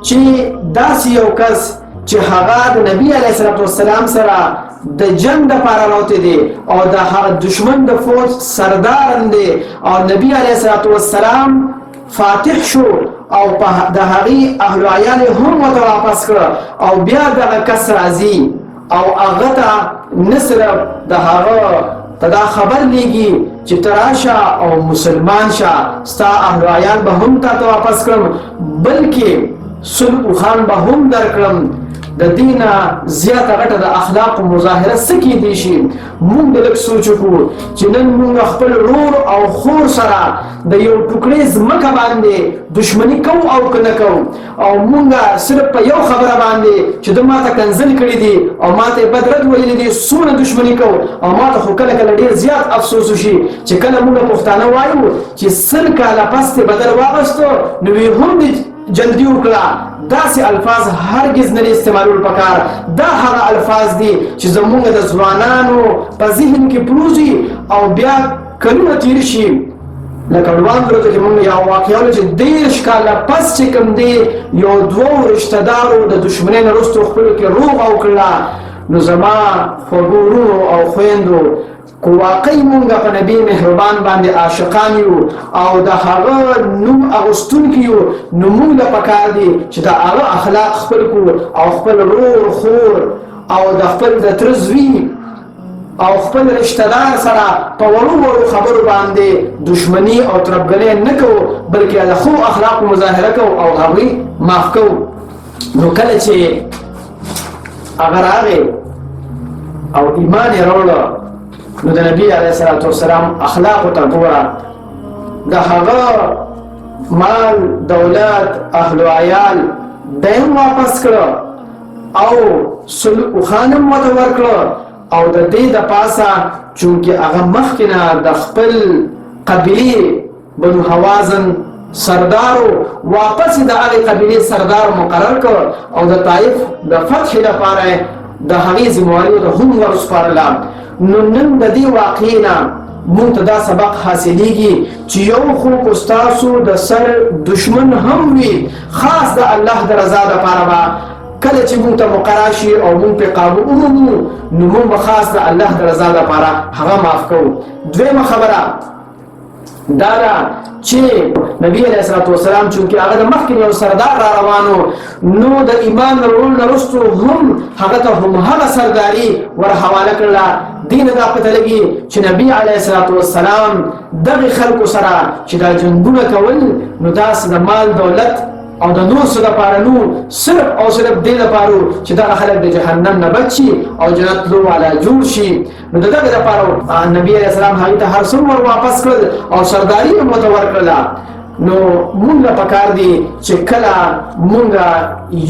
چې داسې یو کس چې هغه د نبی علیه الصلاة والسلام سره د جنگ د پاره راوتی دی او د هغه دشمن د فوج سردار دی، او نبی علیه الصلاة والسلام فاتح شو او په د هغې اهل عیال هم ورته واپس کړ، او بیا دغه کس راځي او هغه ته نه صرف د هغه ته دا خبر لیږي چې ته راشه او مسلمان شه، ستا اهل عیال به هم تا ته واپس کړم، بلکې 100 اوښان به هم درکړم. د دې نه زیاته غټه د اخلاقو مظاهره څه کېدی شي؟ مونږ د لږ سوچ وکړو چې نن مونږ خپل ورور او خور سره د یو ټوکړې ځمکه باندې دشمني کوو او که نه کوو، او مونږ صرف په یو خبره باندې چې ده ماته کنځل کړي دي او ماته یې بد رد ویلي دي څومره دشمني کوو. او ماته خو کله کله ډېر زیات افسوس وشي چې کله مونږ پښتانه وایو چې 100 کاله پس دې بدل واغستو نو وی هم دې جلدي وکړه. داسې الفاظ هرګز نه استعمالول پکار. دا هغه الفاظ دي چې زمونږ د ځوانانو په ذهن کې پروزي او بیا کلونه تیر شي. لکه وړاندې ورځو کې مونږ یو واقعه ولې چې 30 کاله پس چې کوم دی یو دوو رشته دارو د دښمنۍ نه وروسته خپلو کې روغه وکړله. نو زما خوږو وروڼو او خویندو، که واقعي مونږ په نبی مهربان باندې عاشقان یو او د هغه نوم اغوستونکي یو، نو مونږ له پکار دي چې د هغه اخلاق خپل کړو او خپل ورور خور او د خپل د تره زوی او خپل رشته دار سره په وړو وړو خبرو باندې دښمني او تربګنۍ نه کوو، بلکې د ښو اخلاقو مظاهره کوو او هغوی معاف کوو. نو کله چې هغه راغی او ایمان یې راوړه، نو د نبی علیه الصلاة والسلام اخلاقو ته ګوره، د هغه مال دولت اهل عیال دی هم واپس کړه او 100 اوښان هم ورته ورکړه. او د دې د پاسه چونکې هغه مخکې نه د خپل قبیلې بنو هوازن سردارو، واپس د هغې قبیلې سردار مقرر کړ او د طائف د فتح لپاره د هغې ذمهواري ورته هم ورسپارله. نو نن د دې واقعې نه مونږ ته دا سبق حاصلېږي چې یو خو که ستاسو د سر دشمن هم وي، خاص د الله د رضا دپاره به کله چې مونږ ته موقع راشي او مونږ پرې قابو ومومو، نو مونږ به خاص د الله د رضا دپاره هغه معاف کوو. دویمه خبره دا ده چې نبی علیه الصلاة والسلام چونکې هغه د مخکې یو سردار را روانو، نو د ایمان وروړلو نه وروسته هم هغه ته هم هغه سرداري ور حواله کړله. دې نه دا پته لګي چې نبی علیه الصلاة والسلام دغې خلکو سره چې دا جنګونه کول، نو داسې د مال دولت او د نور څه دپاره نو، صرف او صرف دې دپاره چې دغه خلک د جهنم نه بچ شي او جنت لو والا جوړ شي. نو د دغه دپاره نبی علیه السلام هغوی ته هر څه ور واپس کړل او سرداري یې ورته ورکړله. نو مونږ له پکار دي چې کله مونږ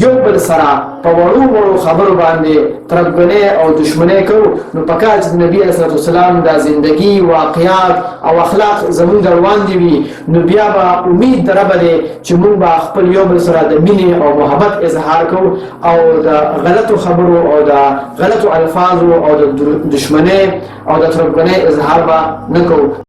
یو بل سره په وړو وړو خبرو باندې تربګنۍ او دښمنۍ کوو، نو پکار چې د نبی علیه الصلاة والسلام دا زندګي واقعات او اخلاق زمونږ وړاندې وي، نو بیا به امید د ربه دی چې مونږ به خپل یو بل سره د مینې او محبت اظهار کوو او د غلطو خبرو او د غلطو الفاظو او د دښمنۍ او د تربګنۍ اظهار به نه کوو.